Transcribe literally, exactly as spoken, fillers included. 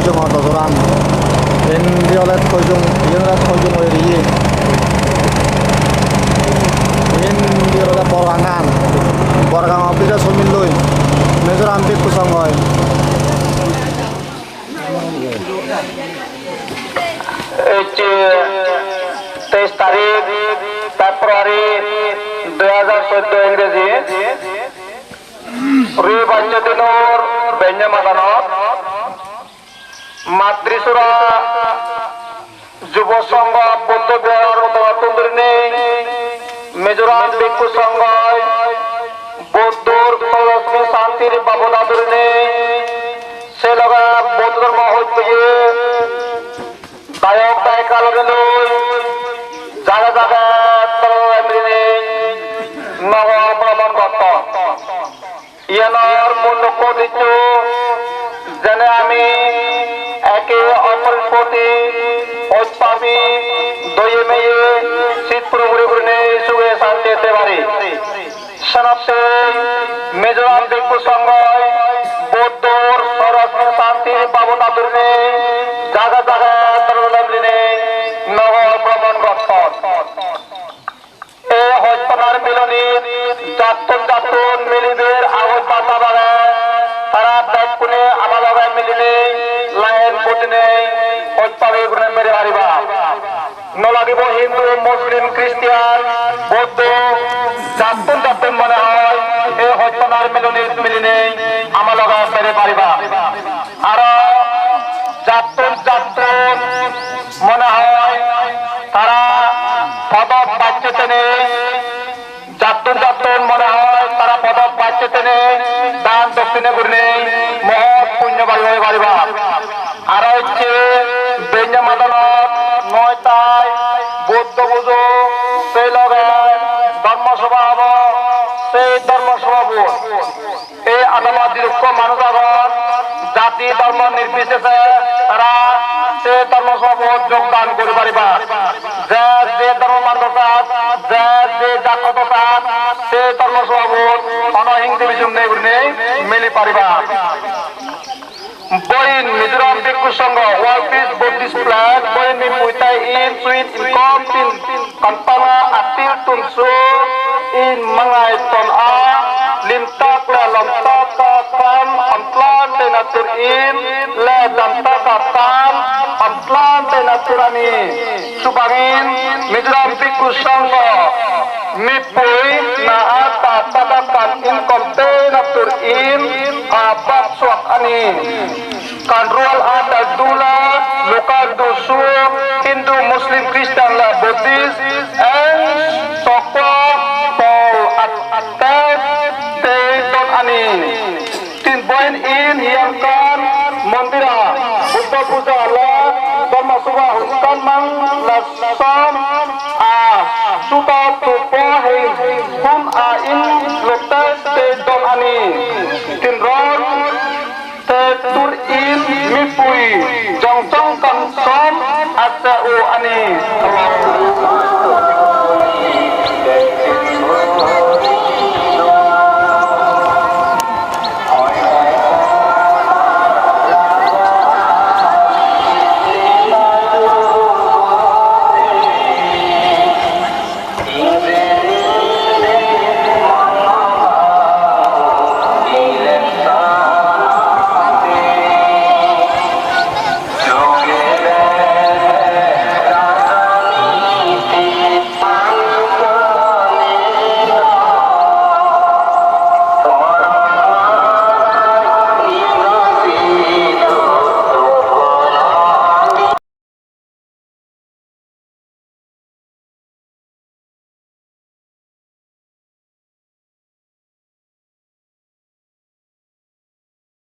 Dojoran. Indi oley Thojung, iyen oley Thojung area. Indi oley Borgangan. Borgang office-o somilloi Mizoram Bhikkhu Songhoi. Ecche teis tarik February dui hajar soddo Ingreji. Rui bacche dinor benne madanot Matrisura Jubo Songho Buddho Vihar udogattun dhurinei Mizoram Bhikkhu Songhoi Buddhor Sorospin Santir Babota dhurinei se loge Buddho dhormo hojpeye dayok dayika loge loi jaga jaga tolore milinei nogor bhromon gotton. Iyanor mul lokko uddesso jene ami eke oporor proti hoj pabi, doye meye, sit puro puri gurinei suge santiye thei pari. Senotte Mizoram Bhikkhu Songhoi Buddhor Sorospin Santir Babota dhurinei jaga jaga tolore milinei nogor bhromon gotton. Ei hojpanar milonit jattun jattun milibar agoj bata bage, tara bekkune ama loge milinei line bodinei hoj pabi gurinei bere pariba. No lagibo Hindu, Muslim, Christian, Buddho, jattun jattun mone hoi ei hojpanar milonit milinei ama loge bere pariba. Aro jattun jattun mone hoi tara podot bacche tene, jattun jattun mone hoi tara podot bacche tene dan dokkine gurinei mohot punyo bari oi pariba. Aro ecche benne madanot noi tai Buddho pujo, sei loge dhormo sobha obo, sei dhormo sobhabot ei adamot jidukko manuj agon, jati dhormo nirbisese tara se dhormo sobhabot jogdan guri pariba. Je je dhormo manta sat, je je jat oto sat, se dhormo sobhabot hono hingse bijum nei gurinei mili pariba. Boin Mizoram Bhikkhu Sangha, World Peace Buddhist Flag, boin mi puitai in suit in kom tin. Kantana atil tunsu in mangai ton a, limtak le lomtak ka kan, amtlan te natur in, le damtak ka tan, amtlan te natur ani. Subangin Mizoram Bhikkhu Sangha, mipui na a ta ta ka kan in kom te natur in, a bak suak ani. Kan rual adal dula, lokal dusu, Hindu, Muslim, Christian la Buddhist, and sokwa pol at at te ton ani. Tin boin in hiam kan mondira, Buddha puja la, dharma subha hutkan mang la som a, suta tu po hei kun a in lotte te ton ani. Tin ron Te tur in mipui jong jong kan som ase u ani.